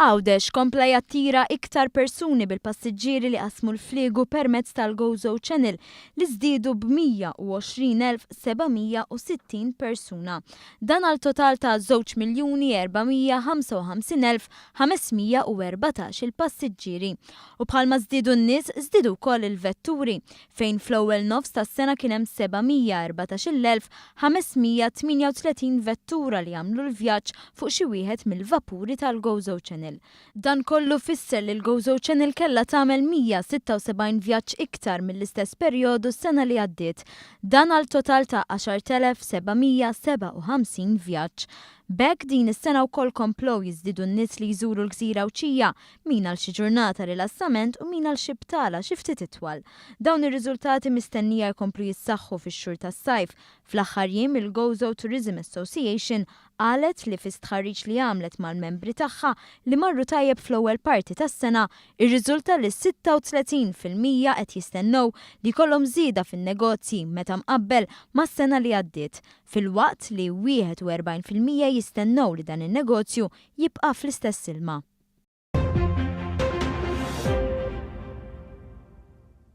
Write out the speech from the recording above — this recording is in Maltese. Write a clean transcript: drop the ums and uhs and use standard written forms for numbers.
Għawdex kompla jattira iktar persuni bil-passiġġieri li qasmu l-fliegu permezz tal-Gozo Channel li żdiedu b'120,760 persuna. Dan għal total ta' 2,455,514 il-passiġġieri. U bħalma żdiedu n-nies, żdiedu wkoll il-vetturi fejn fl-ewwel nofs tas-sena kien hemm 714,538 vettura li għamlu l-vjaġġ fuq xi wieħed mill-vapuri tal-Gozo Channel. Dan kollu fisser li l-Gozo Channel kellha tagħmel 176 vjaġġ iktar mill-istess perjodu s-sena li għaddiet. Dan għal total ta' 10,757 vjaġġ. B'hekk din is-sena wkoll komplew jiżdiedu n-nies li jżuru l-gżira Għawdxija, min għal xi ġurnata rilassament u min għal xi btala xi ftit itwal. Dawn ir-riżultati mistennija jkomplu jissaħħu fix-xhur tas-sajf. Fl-aħħar jiem il-Gozo Tourism Association qalet li fi stħarriġ li għamlet mal-membri tagħha li marru tajjeb fl-ewwel parti tas-sena, irriżulta li 36% qed jistennew li jkollhom żieda fin-negozji meta mqabbel mas-sena li għaddiet, filwaqt li 41% jistennew li dan in-negozju jibqa' fl-istess ilma.